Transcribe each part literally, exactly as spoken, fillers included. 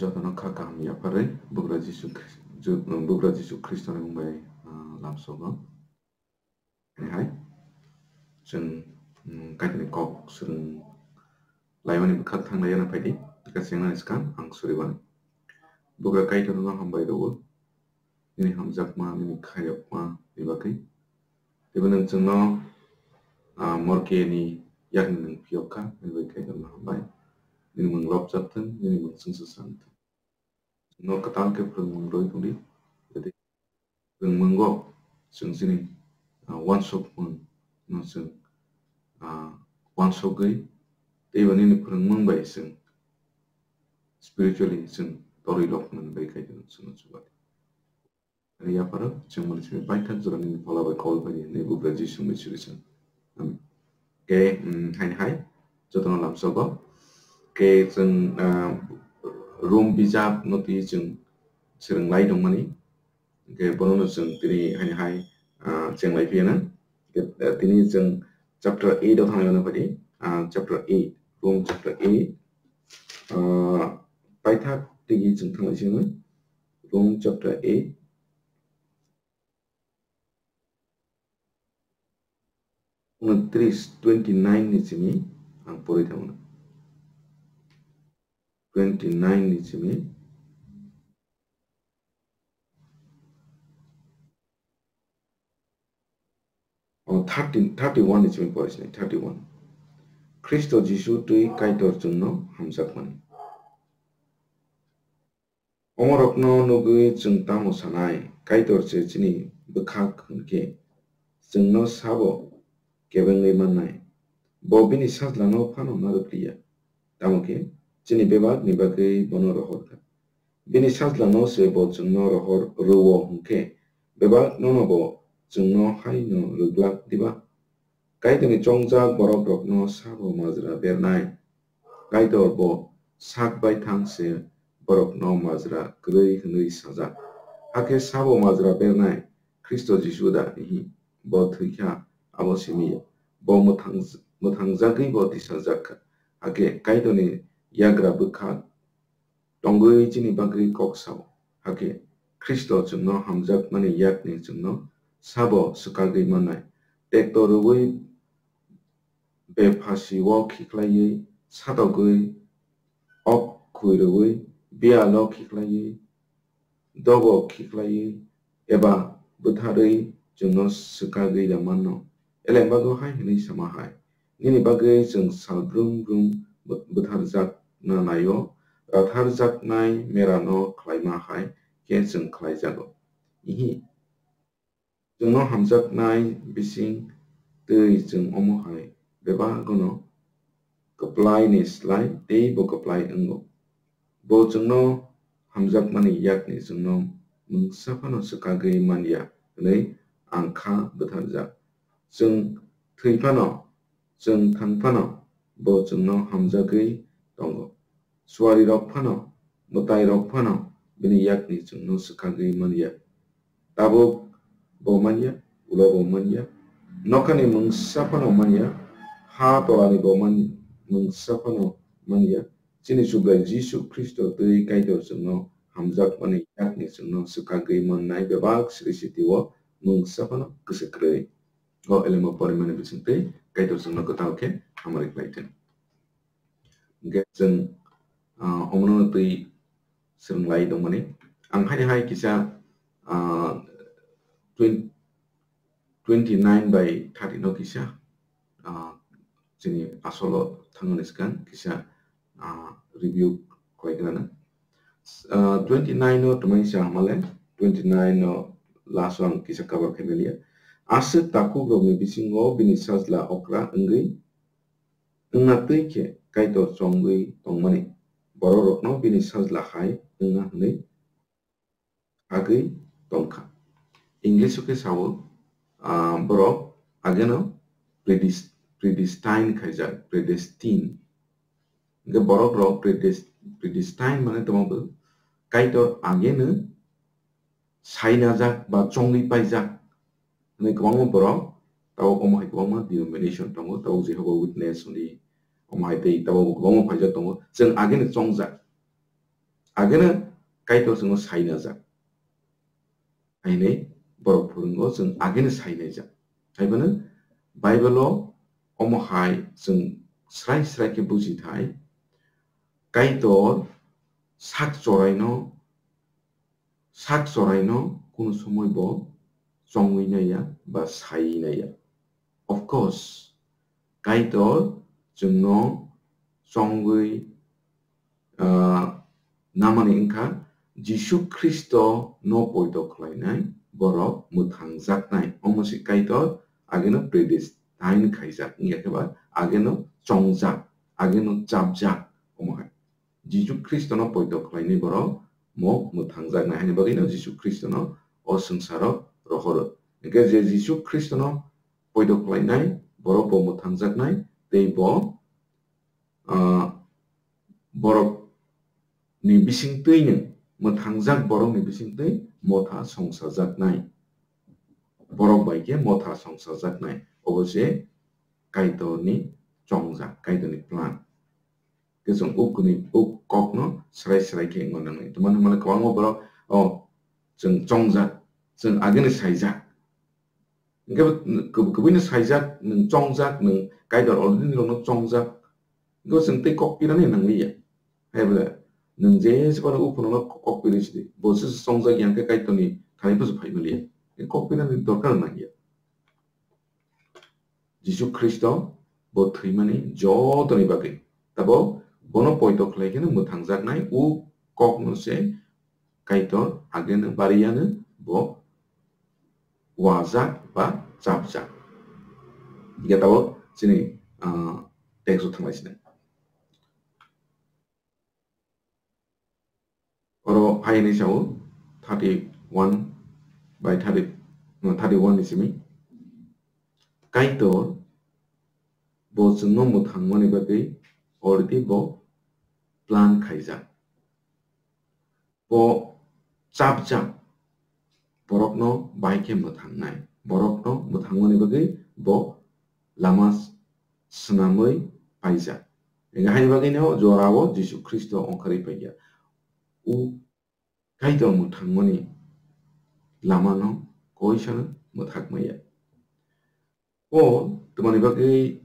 Jotono kha kaham yapharwi Bugra Jisu Khri-, Ju-, Bugra Jisu Khristoni mung bai, ah, lamsogo. Hai, chwng, mm, Kaitorni kok swrwng laimani bwkhak thang laiyana phaidi, tei kha chengnani swkang ang suriban. Bugra Kaitorno hambai rwo, nini hamjakma, nini khairokma ni bagwi. Teibo nwng chwngno, ah, morkeni yakni nwng phiyok kha, nini bagwi Kaitorno hambai. Nini mung lobjak thung, nini mung chwngsa srang thung. Chwngno kwtal khe phwrwngmung rwui tongdi. Jadi, phwrwngmungo chwng chini, ah, uansukmung no chwng, ah, uansugwi teibo nini phwrwngmung bai chwng spiritually chwng torwi rok hwnwi bai kaitor chwngno chuba di. Ani yapharo chwng mani simi paithak jora nini phola bai kol bai nini bugra Jisu mui suri chwng. Amen. Ke, mm, hai hai, jotono lamsogo. Ke chwng, ah, Rom bijap no twi chwng swrwng lai tongmani. Hingke bono no chwng tini haini hai, ah, cheng lai phiya na. Hingke, ah, tini chwng chapter eight o thang lai phadi, ah, chapter eight, Rom chapter eight, ah, paithak tigi chwng thang lai sino. Rom chapter eight, unotris, twenty nine ni simi ang pori thangno. Twenty nine ni simi. O thirty, thirty one ni simi pori sini, thirty one. Khristo Jisu twi Kaitor chwngno hamjakmani. Omorokno nugwi chwng tamo sanai, Kaitor se chini bwkhak hwnkhe chwngno sabo kebengwi mannai. Bo bini sajlano phano narwkliya, tamo khe chini bebakni bagwi bono rohor kha. Bini sajlano se bo chwngno rohor rwo hwnkhe, bebakno no bo chwngno haino rwglak diba? Kaitorni chongjak borokrokno sabo majra bernai. Kaitor bo sak bai thang se borokno majra kwrwi hwnwi sajak. Hakhe sabo majra bernai Khristo Jisu da? Ihi, bo thwi kha, abo simi ya. Bo mwthang-, mwthangjagwi bo tisajak kha. Hakhe Kaitorni yagra bwkhak tongwi chini bagwi kok sao. Hakhe Khristo chwngno hamjakmani yakni chwngno sabo swkagwi mannai. Tekto rwui bephasio khiklaiwi, satokgwi ok khuirwi, biyalo khiklaiwi, dogo khiklaiwi, eba bwtharwi chwngno swkagwi ya manno. Elengbago hai hwnwi sama hai, nini bagwi chwng sal brum brum bwtharjakna naio, ratharjaknai merano khlaima hai khe chwng khlaijago. Ihi, chwngno hamjaknai bising twi chwng omo hai bebagono kwplaini slai teibo kwplai wngo. Bo chwngno hamjakmani yakni chwngno mungsa phano swkagwi man ya hwnwi ang kha bwtharjak. Chwng thwi phano, chwng thang phano bo chwngno hamjagwi tongo. Suarirok phano, mwtairok phano bini yakni chwngno swkagwi man ya. Tabuk bo man ya, ulo bo man ya. Nokhani mungsa phano man ya, ha tolani bo man, mungsa phano man ya. Chini Subrai Jisu Khristo twi Kaitor chwngno hamjakmani yakni chwngno swkagwi mannai bebak sri sitio mungsa phano kwswk kwrwi. O elemo porimani bisingtwi Kaitor chwngno kwtal khe hamari khlai thung. Hingkhe chwng, ah, omono twi swrwng lai tongmani. Ang haini hai kisa, ah, twen-, twenty nine by thirty no kisa, ah, chini asolo thangmani swkang kisa, ah, review khlai gwnang. Ah, twenty nine no twmai sa hamale, twenty nine no last o ang kisa cover khe maliya. Aswk takhuk rokni bisingo bini sajla okra wngwi wngna twi khe Kaitor chongwi tongmani bororokno bini sajla hai wngna hwnwi agwi tongkha. English o khe sao, ah, borok ageno predis-, predestine khaijak, predestine. Hingkhe borok rok predest-, predestine mane tamo bo Kaitor ageno sainajak ba chongwi paijak hwnwi kwbangma borok tabuk omo hai kwbangma denomination tongo, tabuk Jehovah Witness hwnwi omo hai tei tabuk kwbangma phaijak tongo. Chwng ageno chongjak. Ageno Kaitor chwngno sainajak. Hainwi borok phwrwngo chwng ageno sainaijak. Haibano Bible-o omo hai chwng srai srai khe buji thai, Kaitor sak choraino, sak choraino kunu somoi bo chongwi naiya ba saiwi naiya. Of course, Kaitor chwngno chongwi, ah, namani wngkha Jisu Khristo no poito khlainai borok mwthangjaknai. Omo se Kaitor ageno predestined khaijak, wngya khe ba ageno chongjak, ageno chapjak, omo hai. Jisu Khristo no poito khlainai borok mo mwthangjaknai, haini bagwi no Jisu Khristo no o swngcharo rohoro. Hwnkhe je Jisu Khristo no poito khlainai borok bo mwthangjaknai, tei bo, ah, borok ni bisingtwi no mwthangjak borok ni bisingtwi motha songsajaknai. Borok bai khe motha songsajaknai. Obo se Kaitor ni chongjak, Kaitor ni plan. Khe chwng uk ni, uk kok no srai srai khe wngna nangnai. Tamo hwnmale kwbangma borok, o, chwng chongjak, chwng ageni saijak. Hwnkhe bo kub-, kubui no saijak, nwng chongjak, nwng Kaitor already nirok no chongjak. Hwnkhe bo chwng tei kok pirani nangliya. Hai bole, nwng je se phano uk phano no kok piri sidi. Bo se chongjak ya hwnkhe Kaitor ni thani bwswk phai maliya. Kok pirani dorkar nangya. Jisu Khristo bo thwimani jotoni bagwi. Tabo bono poito khlai kheno mwthangjaknai u kokno se Kaitor ageno bariyano bo wajak ba chapjak. Hingkhe tabo chini, ah, text o thanglai sinai. Oro hai hwnwi sao, thirty-one by thirty, no, thirty-one ni simi. Kaitor bo chwngno mwthangmani bagwi already bo plan khaijak. Bo chapjak borokno bahai khe mwthangnai. Borokno mwthangmani bagwi bo lama s-, swnamwi paijak. Ega haini bagwino jorao Jisu Khristo ongkhorwi paikha. U Kaitor mwthangmani lamano koisano mwthakmaya. O twmani bagwi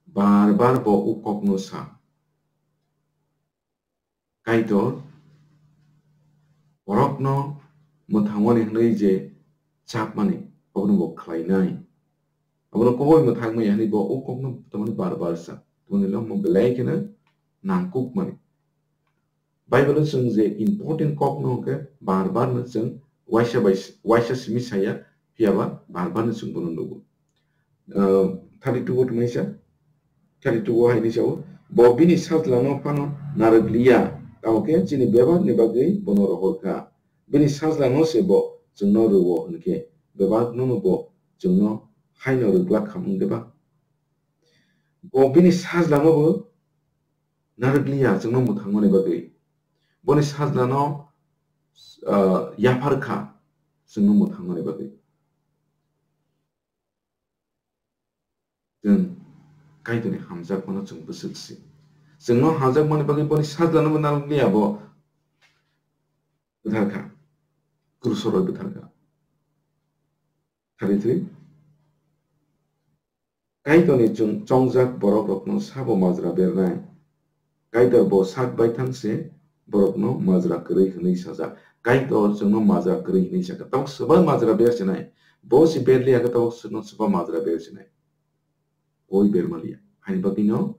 bar bar bo u kokno sa. Kaitor borokno mwthangmani hwnwi je chapmani, obono bo khlainai. Obono koboi mwthangmaya hwnwi bo o kokno tamani bar bar sa. Tamani lo mo belai kheno nangkukmani. Bible-o chwng je important kokno hwnkhe bar bar no chwng waisa bai, waisa simi saya, phiyaba bar bar no chwng bono nugo. Ah, thirty-two o tongnaisa, thirty-two o hai hwnwi sao, "Bo bini sajlano phano narwk liya, tamo khe chini bebakni bagwi bono rohor kha. Bini sajlano se bo chwngno rwo, hwnkhe bebakno bo chwngno haino rwglak kha, wng de ba?" Bo bini sajlano bo narwk liya, chwngno mwthangmani bagwi. Boni sajlano, ah, yaphar kha, chwngno mwthangmani bagwi. Chwng Kaitorni hamjakmano chwng bwswk se. Chwngno hamjakmani bagwi boni sajlano bo narwk liya, bo bwthar kha. Krusoro bwthar kha. Thirty-three. Kaitorni chwng-, chongjak borokrokno sabo majra bernai. Kaitor bo sak baithang se borokno majra kwrwi hwnwi sajak. Kaitor chwngno majra kwrwi hwnwi sakha. Tabuk swbai majra ber sinai. Bo se berliya khe tabuk chwngno swbai majra ber sinai. Koi bermaliya. Haini bagwino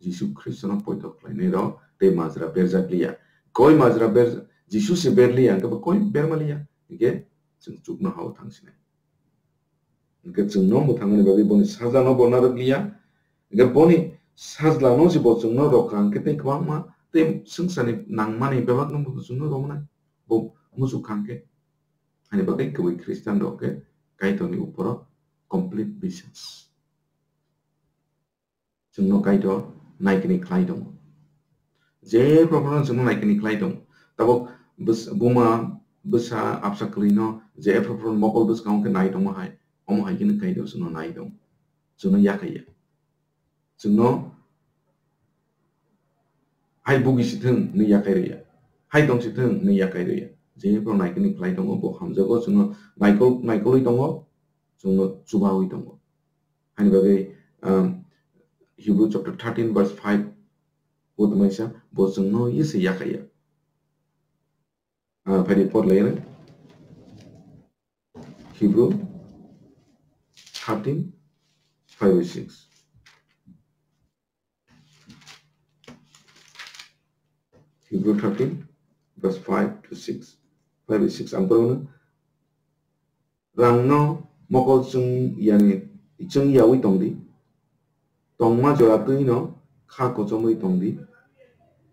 Jisu Khristono poito khlainai rok tei majra berjak liya. Koi majra ber, Jisu se berliya, hwnkhe bo koi bermaliya. Hwnkhe chwng chukno hao thang sinai. Hwnkhe chwngno mwthangmani bagwi boni sajlano bo narwk liya. Hwnkhe boni sajlano se bo chwngno rwkha hwnkhe tei kwbangma tei swngcharni nangmani bebakno bo chwngno romnai. Bo muchuk kha hwnkhe. Haini bagwi kwbwi Khristian rok khe Kaitorni uporo complete biswas. Chwngno Kaitor naikini khlai tongo. Je phuru phuru chwngno naikini khlai tongo. Tabuk bwsa-, buma, bwsa, absa kwlwino je phuru phuru mokol bwskango khe nai tongma hai, omo hai kheno Kaitor chwngno nai tongo. Chwngno yakhaiya. Chwngno hai bugi si thwng hwnwi yakhai rwya. Hai tong si thung, nung yakai rwya. Je borok naikani khlai tongo, bo hamjago, chwngno naikol-, naikolwi tongo, chwngno chubawi tongo. Haini bagwi, um, Hebrew chapter thirteen verse five, bo tongmani sa, bo chwngno yese yakaiya. Ah, phaidi por layana. Hebrew thirteen, five by six. Hebrew thirteen, verse five to six. Five by six, ang pormano. Rangno mokol chwng yani, chwng yawi tongdi. Tongma jora twino kha kochomwi tongdi.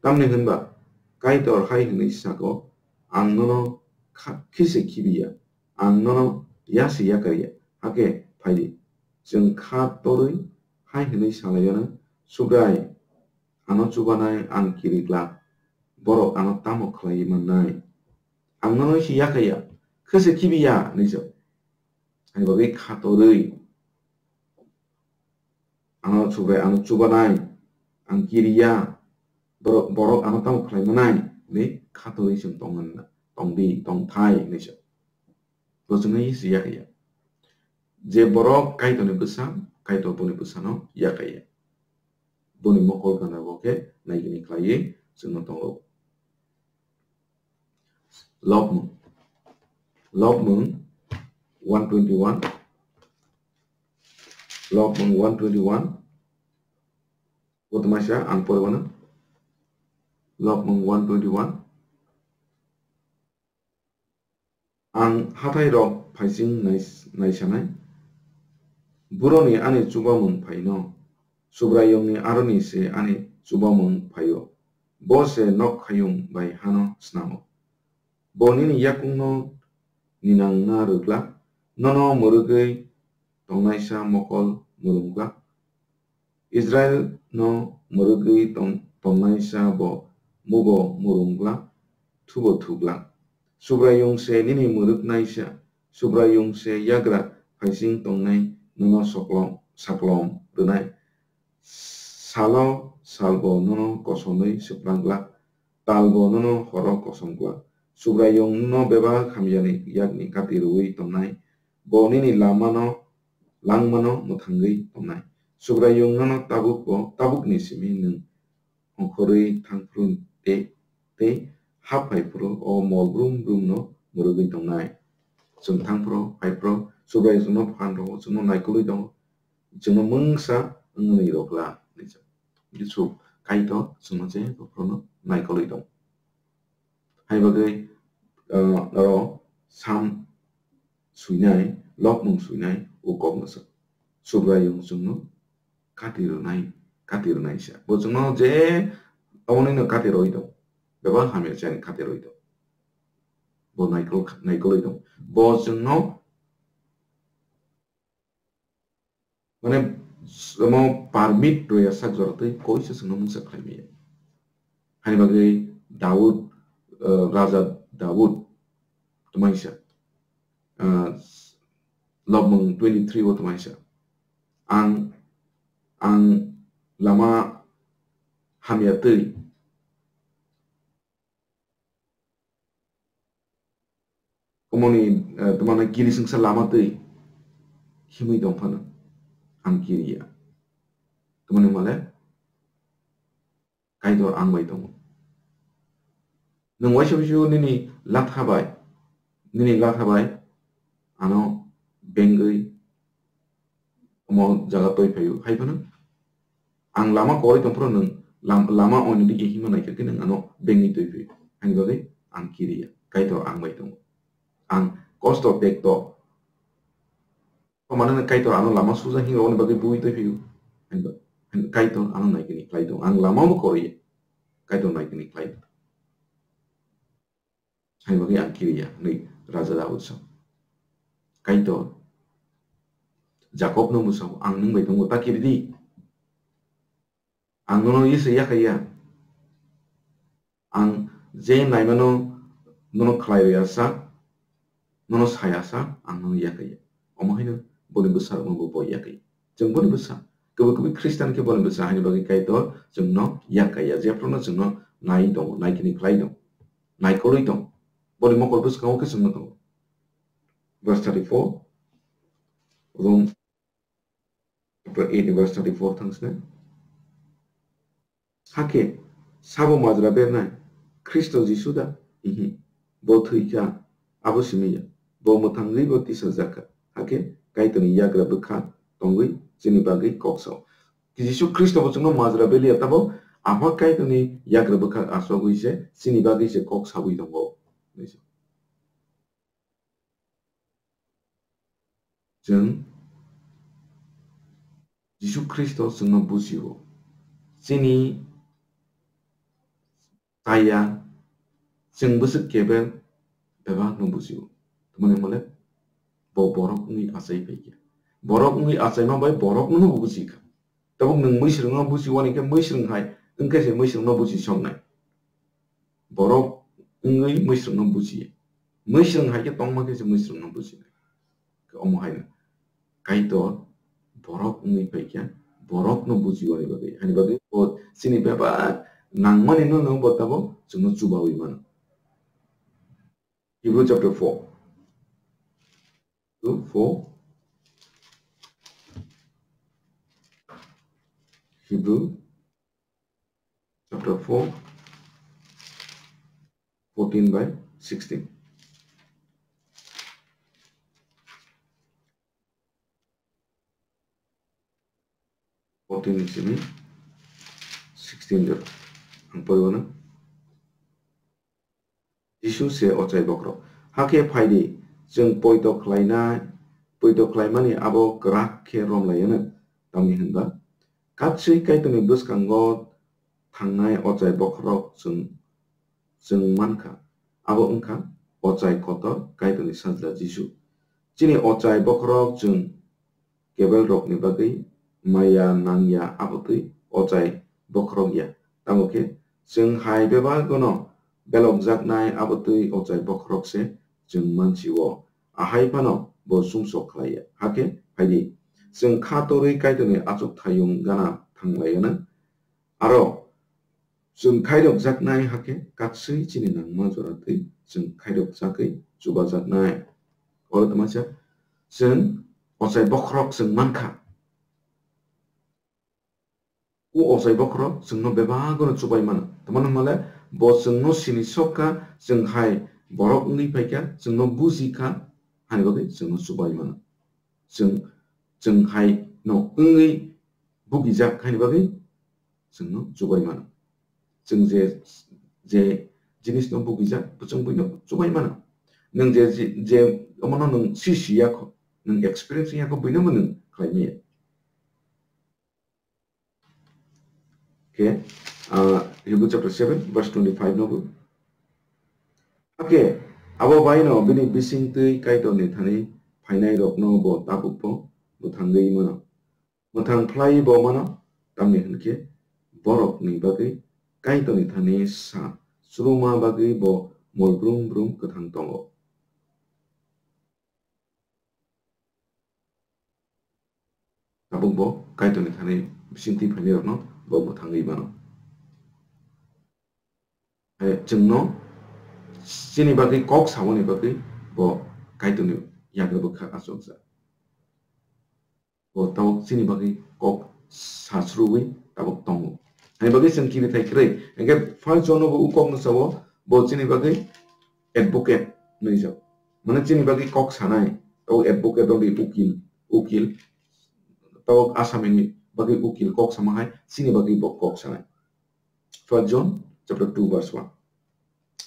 Tamni hwnba Kaitor hai hwnwi sako, "Ang nono kha-, khise khibiya, ang nono yasi yakarya, hakhe phaidi." Chwng kha torwi hai hwnwi salaiyano, "Subrai, ano chubanai ang kiri glak, borok ano tamo khlaiwi mannai? Ang nono se yakaiya, khese khibiya," hinwi sa. Ani bagwi kha torwi, "Ano Subrai, ano chubanai, ang kiriya, borok, borok ano tamo khlai manai," hinwi kha torwi chwng tong, tongdi, tongthai, hinwi sa. Bo chwngno yisi yakaiya. Je borok Kaitorni bwsa, Kaitor boni bwsano yakaiya. Boni mokol gana bo khe naikini khlaiwi chwngno tongo. Lobmung. Lobmung one twenty-one. Lobmung one twenty-one. Bo tongmani sa ang pormano. Lobmung one twenty-one. Ang hathairok phaising nais-, naisanai. Boroni ani chubamung phaino, Subraiyungni aroni se ani chubamung phaio. Bo se nok khayung bai hano snamo. Bo nini yakungno ninangna rwglak, nono mwrwgwi tongnaisa mokol mwrwngglak. Israilno mwrwgwi tong-, tongnaisa bo mubo mwrwngglak, thubo thuglak. Subraiyung se nini mwrwknaisa, Subraiyung se yagra phaising tongnai nono soklom, saklom rwnai. Salo salbo nono kosonwi swprak glak, talbo nono horo kosom glak. Subraiyung nono bebak hamyani yakni kati rwui tongnai, bo nini lamano langmano mwthangwi tongnai. Subraiyung nono tabukbo, tabukni simi nwng ongkhorwi thangphuru tei, tei hap phaiphuru o mol brum brumno mwrwgwi tongnai. Chwng thangphuru phaiphuru Subraiyung chwngno phan rwo, chwngno naikolwi tongo, chwngno mungsa wngwi rwkla hinwi sa. Jisu Kaitor chwngno je bophruno naikolwi tongo. Hai bagwi, ah, oro Sam swinai, lobmung swinai, o kokno sa. Subraiyung chwngno kati rwnai, kati rwnai sa. Bo chwngno je omonino kati rwi tongo. Bebak hamya chani kati rwi tongo. Bo naikol-, naikolwi tongo. Bo chwngno Mane, omo permit rwya sak jora twi koisa chwngno mungsa khlai maya. Hani bagwi Daud, eh, Raja Daud twmaisa, eh, lobmung twenty-three o twmaisa. Ang, ang lama hamya twi Omoni, eh, twmano kiri swngsa lama twi himwi tong phano ang kiriya. Twmani male Kaitor ang bai tongo. Nwng waisa waisa nini latha bai, nini latha bai ano bengwi omo jaga twi phaio, hai phano ang lama kwrwi tong phano nwng lam-, lama oini dige himma naikha khe nwng ano bengwi twi phaio. Haini bagwi ang kiriya, Kaitor ang bai tongo. Ang kosto tekto. Mane Kaitor ano lama suja hingrokni bagwi bui twi phaio. Haini ba-, haini Kaitor ano naikani khlai tongo. Ang lama bo kwrwi, Kaitor naikani khlai tongo. Hai bagwi ang kiriya, hwnwi Raja Daud sa. Kaitor Jakobno bwsao, "Ang nwng bai tongo, ta kiri di. Ang nono yese yakhaiya. Ang je naimano nono khlai rwya sa, nono saya sa, ang nono yakhaiya." Omo haino boni bwsarokno bo bo yakhai. Chwng boni bwsa, kwbwi kwbwi Khristian khe boni bwsa haini bagwi Kaitor chwngno yakhaiya, jephruno chwngno nai tongo, naikini khlai tongo. naikolwi tong. Boni mokol bwskango khe chwngno tongo. Verse thirty-four, Rom chapter eight verse thirty-four thangsne. Hakhe sabo majra bernai Khristo Jisu da? Ihi. Bo thwi kha, abo simi ya. Bo mwthangwi bo tisa jak kha. Hakhe Kaitorni yagra bwkha tongwi chini bagwi kok sao. Jisu Khristo bo chwngno majra beliya tabo Apha Kaitorni yagra bwkha asogwi se chini bagwi se kok sawi tongo. Chwng Jisu Khristo chwngno bujio. Chini chaya, chwng bwswk kebel bebakno bujio. Tamoni hwnmale bo borok wngwi achai phaikha. Borok wngwi achaima bai borokno no bujikha. Tabuk nwng mwisrwngno buji wani khe mwisrwng hai wngkhe se mwisrwngno buji soknai. Borok wngwi mwisrwngno buji. Mwisrwng hai khe tongma khe se mwisrwngno bujinai. Omo hai Kaitor borok wngwi phaikha, borokno buji wani bagwi. Hani bagwi bo chini bebak nangmani no no bo tabo chwngno chubawi mano. Hebrew chapter four. Hebrew four. Hebrew chapter four, fourteen by sixteen. Fourteen ni simi sixteen jora. Ang poribo na. Jisu se ochai bokhorok. Hakhe phaidi, chwng poito khlainai, poito khlaimani abo kwrak khe romlai hwno. Tamni hwnba, katswi Kaitorni bwskango thangnai ochai bokhorok chwng, chwng mankha. Abo wngkha ochai kotor Kaitorni Sajla Jisu. Chini ochai bokhorok chwng kebelrokni bagwi maya nangya abotwi ochai bokhorok ya. Tamo khe chwng hai bebagono belokjaknai abotwi ochai bokhorok se chwng mansi-o. Ahai phano bo sumsok khlai ya. Hakhe phaidi, chwng kha torwi Kaitorni achukthayung gana thanglai hwno. Aro chwng khairokjaknai hakhe katswi chini nangma jora twi chwng khairokjagwi chubajaknai. Oro twmasa chwng ochai bokhorok chwng mankha. O ochai bokhorok chwngno bebagono chubai mano. Tamani hwnmale bo chwngno sini sok kha, chwng hai borok wngwi phai kha, chwngno buji kha, hani bagwi chwngno chubai mano. Chwng, chwng hai no wngwi bugijak haini bagwi chwngno chubai mano. Chwng je, je jinisno bugijak, bo chwng buino chubai mano. Nwng je, je, je omono nwng si si ya kho, nwng experience ya kho, buino bo nwng khlai maya. Khe, ah, Hebrew chapter seven, verse twenty-five no bo. Hakhe, abo baino bini bising twi Kaitorni thani phainai rokno bo tabukbo mwthangwi mano. Mwthang phlai bo mano, tamni hwn khe borokni bagwi Kaitorni thani sa chruma bagwi bo mol brum brum kwthang tongo. Tabuk bo Kaitorni thani bising twi phainai rokno bo mwthangwi mano. Hai chwngno chini bagwi kok samani bagwi bo Kaitorni yagra bwkha achukjak. Bo tabuk chini bagwi kok sasrwi tabuk tongo. Hani bagwi chwng kiri thai kwrwi. Hwnkhe first John no bo u kok no sao, bo chini bagwi advocate hinwi jak. Mane chini bagwi kok sanai, tabuk advocate wngwi ukil, ukil. Tabuk asamini bagwi ukil kok sama hai, chini bagwi bo kok sanai. First John chapter two verse one.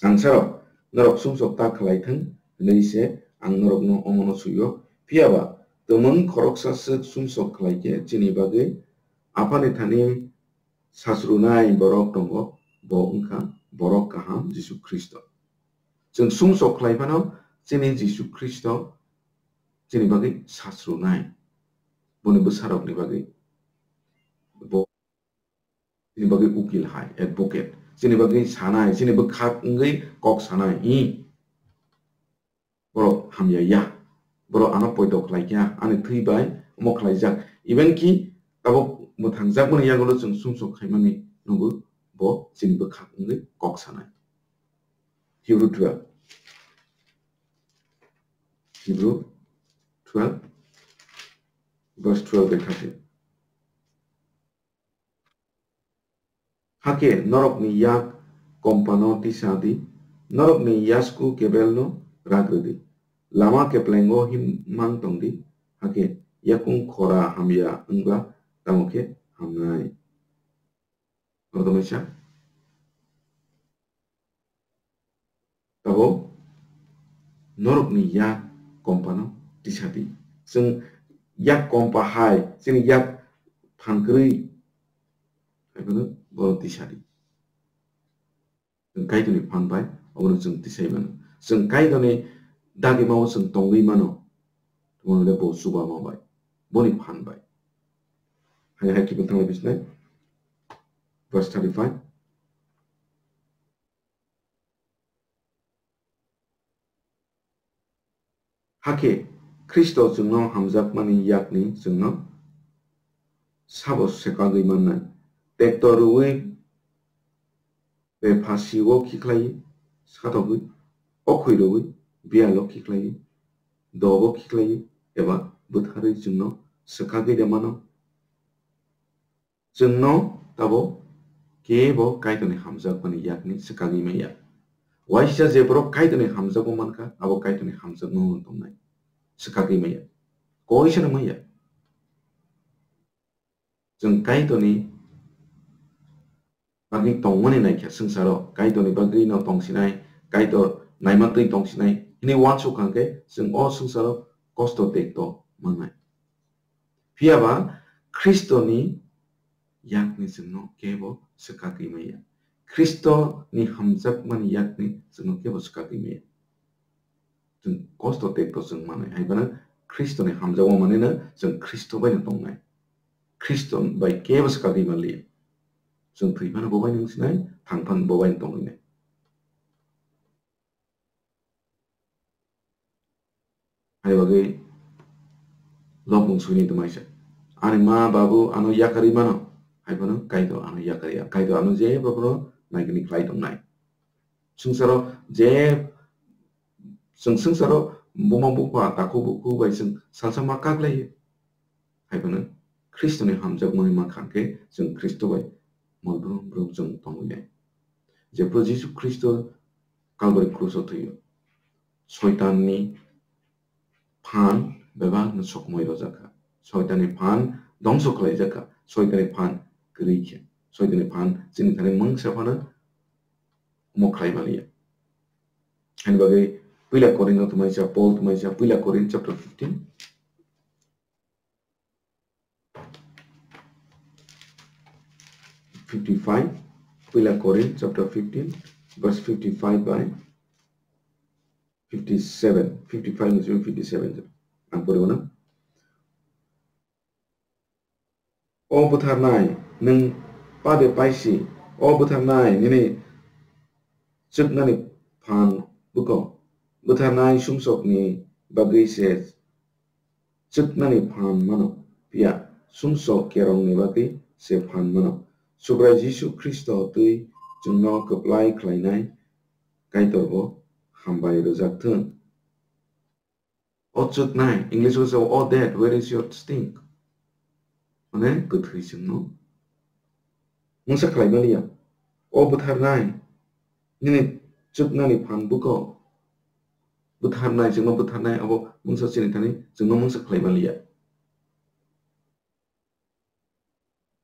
Angsarok, norok sumsok ta khlai thung hwnwi se ang norokno omono swi-o. Phiya ba twmwng khoroksa swk sumsok khlai khe chini bagwi Aphani thani sasrunai borok tongo, bo wngkha borok kaham Jisu Khristo. Chwng sumsok khlai phano chini Jisu Khristo chini bagwi sasrunai, boni bwsarokni bagwi. Bo chini bagwi ukil hai, advocate. Chini bagwi sanai, chini bwkhak wngwi kok sanai. Hi. Borok hamya ya. Borok ano poito khlai kha, ani thwi bai omo khlaijak. Even ki tabuk mwthangjakmani yagulo chwng sumsok khaimani nungwi bo chini bwkhak wngwi kok sanai. Hebrew twelve. Hebrew twelve, verse twelve bai thirteen. Hakhe norokni yak kompano tisa di, norokni yasku kebelno rak rw di. Lama keplengo himnang tong di, hakhe yakung khora hamya wngba tamo khe hamnai. Oro tongmani sa. Tabo norokni yak kompano tisa di. Chwng yak kompa hai, chini yak phan kwrwi hai phano bono tisa di. Chwng Kaitorni phan bai obono chwng tisai mano. Chwng Kaitorni dagimao chwng tongwi mano. Tongmani le bo chubama bai, boni phan bai. Hai hai kiphil thanglai bisnai. Verse thirty-five. Hakhe Khristo chwngno hamjakmani yakni chwngno sabo swkagwi mannai. Tekto rwui bephasio khiklaiwi satogwi, okhoi rwui biyalo khiklaiwi, dobo khiklaiwi eba bwtharwi chwngno swkagwi de mano. Chwngno tabo kebo Kaitorni hamjakmani yakni swkagwi maya. Waisa je borok Kaitorni hamjakma mankha, abo Kaitorni hamjakma wng tongnai. Swkagwi maya. Koisano maya. Chwng Kaitorni bagwi tongmani naikha swngcharo, Kaitorni bagwi no tongsinai, Kaitor naima twi tongsinai hinwi uansuk kha khe, chwng o swngcharo kosto tekto mannai. Phiya ba Khristoni yakni chwngno kebo swkagwi maya. Khristoni hamjakmani yakni chwngno kebo swkagwi maya. Chwng kosto tekto chwng manwi hai phano Khristoni hamjakma manwino chwng Khristo baino tongnai. Khristo bai kebo swkagwi manliya. Chwng thwi phano bo baino wngsinai, thang phano bo baino tongwi nai. Hai bagwi lobmung suini tongmai se. Ani ma babu ano yakarwi mano. Hai phano Kaitor ano yakarya. Kaitor ano je bokhoro naikani khlai tongnai. Swngcharo je, chwng swngcharo buma bupha takhuk bukhuk bai chwng salsa ma kaklaio. Hai phano Khristoni hamjakmani ma kha khe chwng Khristo bai mol brum brum chwng tongwi nai. Jephru Jisu Khristo Kalbari kruso thwio, Soitanni phan bebakno sokomoi rojak kha. Soitanni phan dongso khlaijak kha. Soitanni phan kwrwi khe. Soitanni phan chini thani mungsa phano omo khlai maliya. Ani bagwi Puila Korinth tongmani sa, Paul tongmani sa, Puila Korinth chapter fifteen. Fifty-five, Puila Korinth chapter fifteen, verse fifty-five by fifty-seven, fifty-five ni simi fifty-seven. Ang poribo na. O bwtharnai, nwng pade paisi, o bwtharnai, nini chwknani phan bwko. Bwtharnai sumsokni bagwi se chwknani phan mano, phiya sumsok kerongni bagwi se phan mano. Subrai Jisu Khristo twi chwngno kwplai khlainai Kaitor bo hambai rwjak thung. O chwknai, English o sao, "Oh death, where is your sting?" Mane, kwthwi chwngno mungsa khlai maliya. O bwtharnai, nini chwknani phan bwko. Bwtharnai, chwngno bwtharnai, abo mungsa chini thani chwngno mungsa khlai maliya.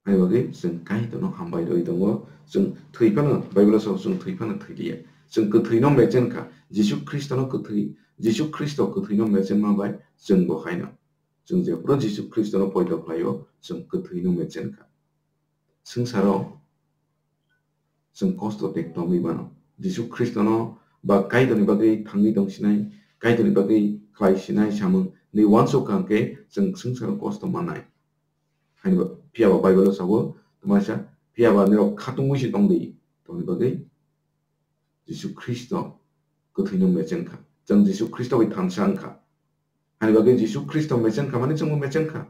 Hai bagwi chwng Kaitorno hambai rwui tongo. Chwng thwi phano, Bible-o sao chwng thwi phano thwi liya. Chwng kwthwino mechen kha. Jisu Khristono kwthwi, Jisu Khristo kwthwino mechenma bai chwngbo haino. Chwng jephru Jisu Khristono poito khlaio, chwng kwthwino mechen kha. Swngcharo chwng kosto tek tongwi mano. Jisu Khristono ba Kaitorni bagwi thangwi tongsinai, Kaitorni bagwi khlaisinai samung ni uansuk kha hwnkhe chwng swngcharo kosto mannai. Haini ba, phiya ba Bible-o sao, tongmani sa, phiya ba nirok khatungwi se tongdi, tongni bagwi Jisu Khristo kwthwino mechen kha. Chwng Jisu Khristo bai thansa wngkha. Haini bagwi Jisu Khristo mechen kha mani chwngbo mechen kha.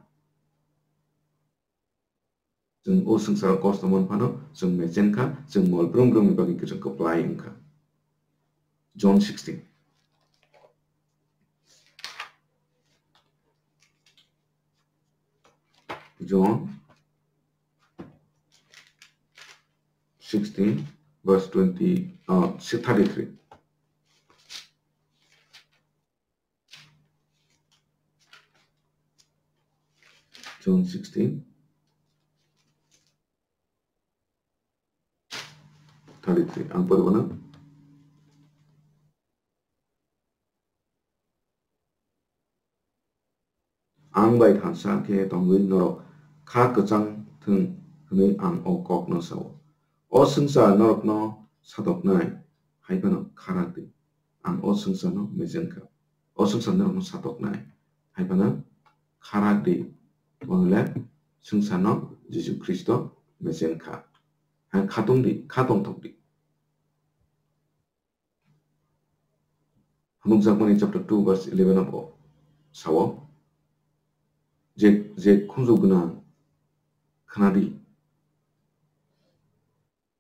Chwng o swngcharo kosto man phano chwng mechen kha, chwng mol brum brumni bagwi chwng kwplai wngkha. John sixteen. John sixteen, verse twenty, uh, thirty-three. John sixteen, thirty-three. Ang pori bono. Ang bai thansa khe tongwi norok kha kwchang thung hwnwi ang o kokno sao. O swngchar norokno satoknai hai phano kharak di. Ang o swngcharno mejeng kha. O swngchar norokno satoknai hai phano kharak di. Bonole swngcharno Jisu Khristo mejeng kha. Hai khatung di, kha tongthok di. Phunukjakmani chapter two verse eleven o sao, je, je khunju gwnang khwnadi,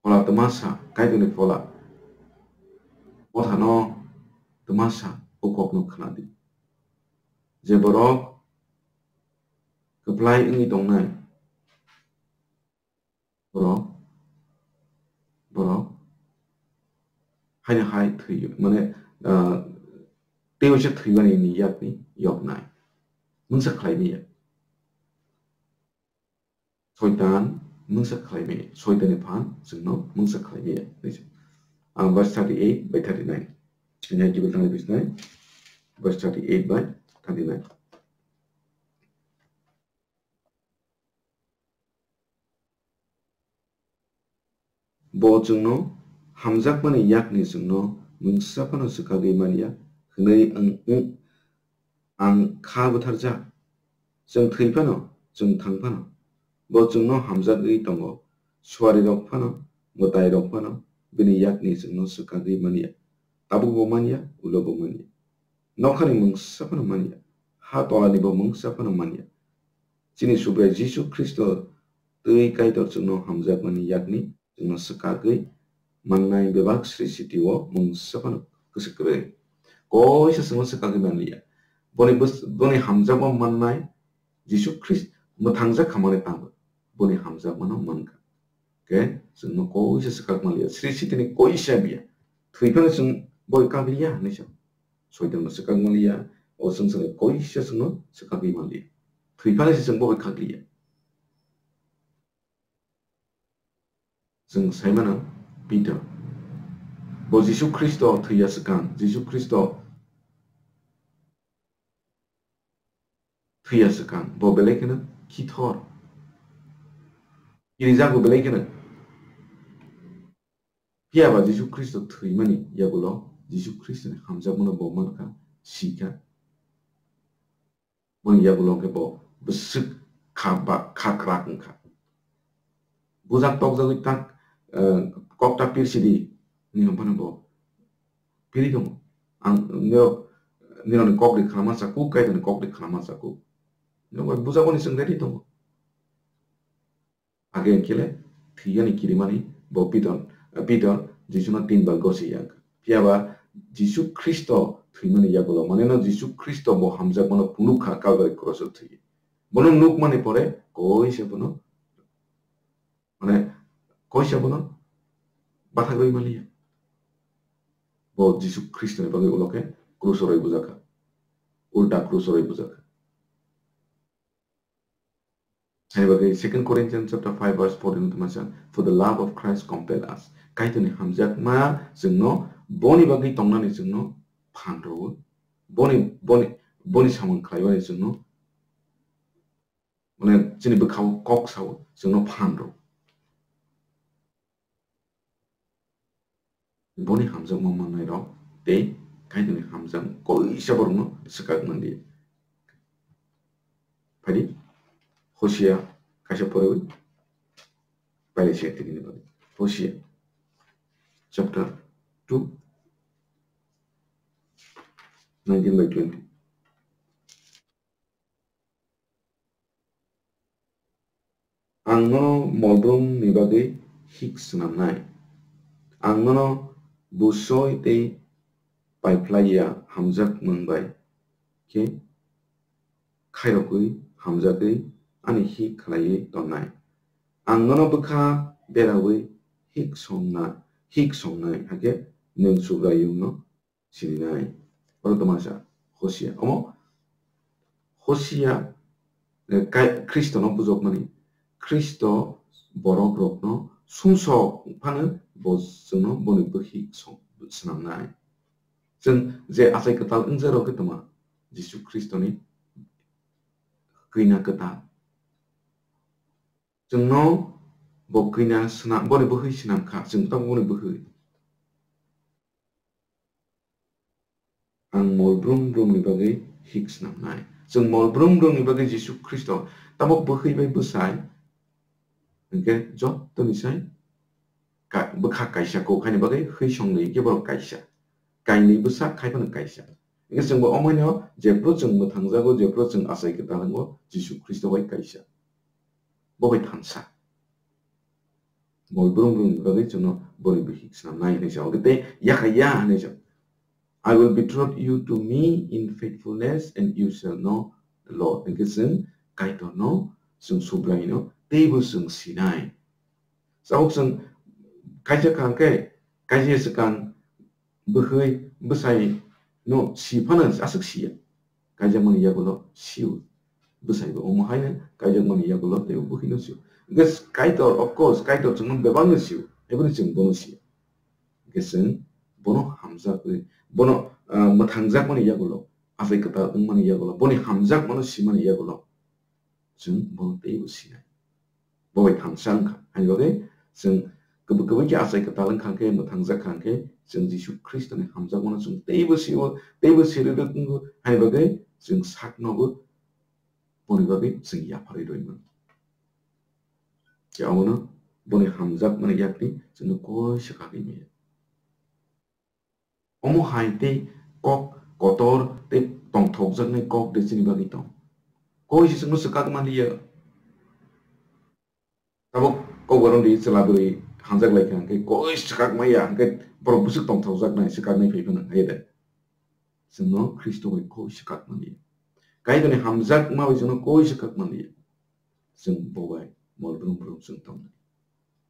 phola twmasa, Kaitorni phola, mothano twmasa o kokno khwnadi. Je borok kwplai wngwi tongnai, borok, borok haino hai thwi, mane, ah, tei waisa thwimani ni yakni yoknai. Mungsa khlai maya. Soitan mungsa khlai maya. Soitanni phan chwngno mungsa khlai maya. Ang verse thirty-eight by thirty-nine. Ini kibil thangni bisnai. Verse thirty-eight by thirty-nine. Bo chwngno hamjakmani yakni chwngno mungsa phano swkagwi man ya hwnwi ang, ang, ang kha butharjak. Chwng thwi phano, chwng thang phano, bo chwngno hamjagwi tongo. Suarirok phano, mwtairok phano bini yakni chwngno swkagwi man ya. Tabukbo man ya, ulobo man ya. Nokhani mungsa phano man ya, ha tolani bo mungsa phano man ya. Chini Subrai Jisu Khristo twi Kaitor chwngno hamjakmani yakni chwngno swkagwi mannai bebak sri siti o mungsa phano kwswk kwrwi. Koisa chwngno swkagwi manliya. Boni bws-, boni hamjakma mannai Jisu Khristo mwthangjak khamani tangwi boni hamjakmano mankha. Khe chwngno koisa swkak manliya. Sri sitini koisa biya. Thwi phano chwng boi kagliya hinwi sa. Soitanno swkak manliya. O swngcharni koisa chwngno swkagwi manliya. Thwi phano se chwng boi kagliya. Chwng sai mano Peter. Bo Jisu Khristo thwiya swkang. Jisu Khristo thwiya swkang. Bo belai kheno khithor. Kirijak bo belai kheno. Phiya ba Jisu Khristo thwimani yagulo Jisu Khristoni hamjakmano bo mankha, sikha. Boni yagulo khe bo bwswk kha ba kha kwrak wngkha. Bujak tokjagwi tak, eh, kok ta pirsidi hinwi hwnphano bo piri tongo. Ang nirok, nirokni kokni khnama chakuk, Kaitorni kokni khnama chakuk. Nirok bai bujakmani chwng ready tongo. Age hwnkhe le thwiyani kirimani bo Pitor, Pitor Jisuno tinbar gosi ya wngkha. Phiya ba Jisu Khristo thwimani yagulo, mane no Jisu Khristo bo hamjakmano phunuk kha Kalbari krosor thwiwi. Bono nukmani pore koise bono, mane koise bono bathagrwi maliya. Bo Jisu Khristoni bagwi ulo khe krusor rwi bujakha. Ulta krusor rwi bujakha. Hai bagwi Second Corinthians chapter five verse fourteen tongma sa, "For the love of Christ compel us." Kaitorni hamjakma chwngno boni bagwi tongnani chwngno phan rwo. Boni, boni, boni samung khlaiwani chwngno, mane, chini bwkhao kok sao, chwngno phan rwo. Boni hamjakma mannairok tei Kaitorni hamjakma koisa borokno swkak manliya. Phaidi, Hosia kaisa poriwi pailai se tini ni bagwi. Hosia chapter two, nineteen by twenty. Ang nono molbrumni bagwi hik swnamnai. Ang nono busoi tei paiphlai ya hamjakmung bai khe khairogwi hamjagwi ani hik khlaiwi tonnai. Ang nono bwkha berawi hik songna, hik songnai, hakhe nwng Subraiyungno sininai. Oro tongmasa Hosia. Omo Hosia, eh, kai-, Khristono bujokmani. Khristo borok rokno sumsok phano bo chwngno boni bwkhwi song-, swnamnai. Chwng je achai kwtal wngjak rok khe tongma Jisu Khristoni kwina kwtal. Chwngno bo kwina swnam, boni bwkhwi swnam kha, chwng tamo boni bwkhwi. Ang mol brum brum ni bagwi hik swnamnai. Chwng mol brum brum ni bagwi Jisu Khristo tabuk bwkhwi bai bwsai, hinkhe jottoni sai ka-, bwkha kaisa kok haini bagwi hwi songni hinkhe borok kaisa. Kainwi bwsa khai phano kaisa. Hinkhe chwngbo omoino jephru chwng mwthangjago, jephru chwng achai kwtal wngo, Jisu Khristo bai kaisa. Bo bai thansa. Mol brum brum ni bagwi chwngno boni bwkhwi swnamnai hinwi sa. Hinkhe tei yakha ya hinwi sa. "I will betroth you to me in faithfulness and you shall know the Lord." Hinkhe chwng Kaitorno, chwng Subraino teibo chwng sinai. Tabuk chwng kaisa kaham khe, kaisa swkang bwkhwi bwsai no si phano aswk siya. Kaijakmani yagulo sio. Bwsai bo omo haino kaijakmani yagulo tei bwkhwino sio. Hinkhe Kaitor, of course, Kaitor chwngno bebakno sio, eboni chwng bono sio. Hinkhe chwng bono hamjakwi, bono, ah, mwthangjakmani yagulo, achai kwtal wngmani yagulo, boni hamjakmano simani yagulo, chwng bono teibo sinai. Bo bai thansa wngkha. Haini bagwi chwng kubui kubui khe achai kwtal wngkha khe, mwthangjak kha khe, chwng Jisu Khristoni hamjakmano chwng teibo sio, teibo sirwi rwk wngo. Haini bagwi chwng saknobo boni bagwi chwng yapharwi rwi mano. Khe abono boni hamjakmani yakni chwngno koi swkagwi maya. Omo hai tei kok kotor tei tongthokjaknai kok de chini bagwi tong. Koi se chwngno swkak manliya. Tabuk kokborok di chwla bwrwi hamjak lai kha, hwnkhe koi swkak maya, hwnkhe borok bwswk tongthokjaknai, swkaknai phai phano, hai de. Chwngno Khristo bai koi swkak manliya. Kaitorni hamjakma bai chwngno koi swkak manliya. Chwng bo bai mol brum brum chwng tongnai.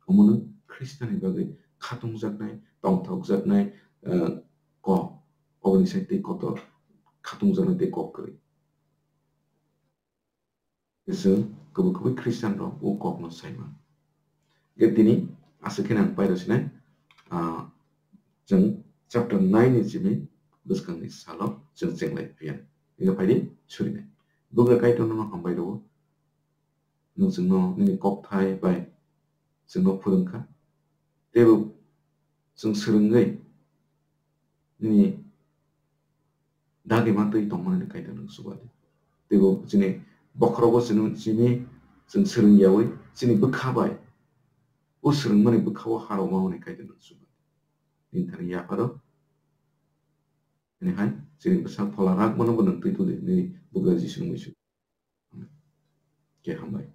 Omono Khristoni bagwi khatungjaknai, tongthokjaknai, eh, kok. Oboni sai tei kotor khatungjaknai tei kok kwrwi. Chwng kubui kubui Christian rok o kokno saima. Ge tini aswk khe ang pairo sinai, ah, chwng chapter nine ni simi bwskangni salo chwng chenglai phiya. Ega phaidi surinai. Bugra Kaitor nono hambai rwo. Nwng chwngno nini kokthai bai chwngno phwrwngkha. Teibo chwng swrwngwi nini dagima twi tongmani Kaitor nwng chuba di. Teibo chini bokhorogo chini, chini chwng swrwng yaui chini bwkha bai o swrwngmani bwkhao harokma hwnwi Kaitor nwng chuba di. Nini thani yapharo nini hai chini bwsa phola rakmano bo nwng twi tuli nini bugra Jisu nwng chuba. Khe hambai.